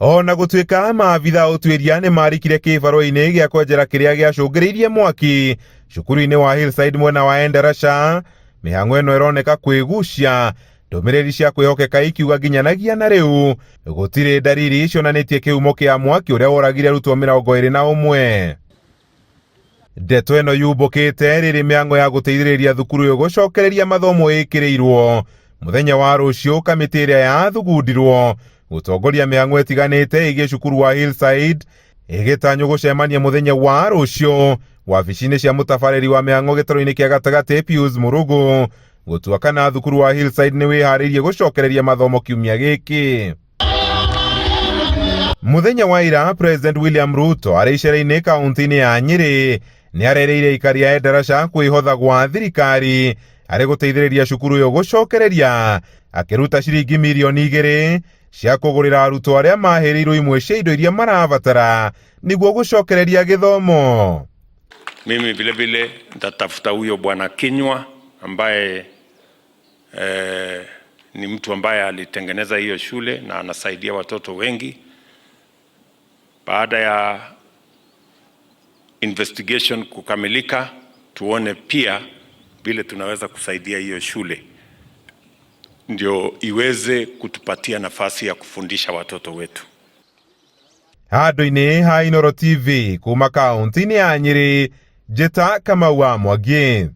Ona gũtuĩka maabitha a ũtuĩria nĩ marikire kĩbarũa-inĩ gĩa kwenjera kĩrĩa gĩacũngĩrĩirie mwaki cukuru-inĩ wa Hillside mwena wa Endarasha, mĩhang'o ĩno ĩroneka kwĩgucia ndũmĩrĩri cia kwĩhokeka ikiuga nginyanagia na rĩu gũtirĩ ndariri cionanĩtie kĩhumo kĩa mwaki ũrĩa woragire arutwo 21. Ndeto ĩno yumbũkĩte rĩrĩ mĩang'o ya gũteithĩrĩria thukuru ĩyo gũcokereria mathomo ĩkĩrĩirwo mũthenya wa rũciũ. Kamĩtĩ ĩrĩa yathugundirwo gũtongoria mĩhang'o ĩtiganĩte ĩgiĩ cukuru wa Hillside ĩgĩtanywo gũcemania mũthenya wa rũciũ wabici-inĩ cia mũtabarĩri wa mĩhang'o gĩtarũ-inĩ kĩa gatagatĩ Pius Murugu gũtua kana thukuru wa Hillside nĩ wĩharĩirie gũcokereria mathomo kiumia gĩkĩ. Mũthenya wa ira President William Ruto arĩ icera-inĩ kaunti-inĩ ya Nyĩrĩ nĩ arereire aikari a Endarasha kwĩhotha gwa thirikari arĩ gũteithĩrĩria cukuru ĩyo gũcokereria, akĩruta ciringi mirioni 2 cia kũgũrĩra arutwo arĩa mahĩrĩirwo imwe cia indo iria marabatara nĩguo gũcokereria gĩthomo. Mimi vile vile nitatafuta huyo bwana Kinyua ambaye ni mtu ambaye alitengeneza hiyo shule na anasaidia watoto wengi. Baada ya investigation kukamilika, tuone pia vile tunaweza kusaidia hiyo shule ndio iweze kutupatia nafasi ya kufundisha watoto wetu. Handũ-inĩ ha Inooro TV kuma kaunti-inĩ ya Nyĩrĩ, Njĩta Kamau wa Mwangi.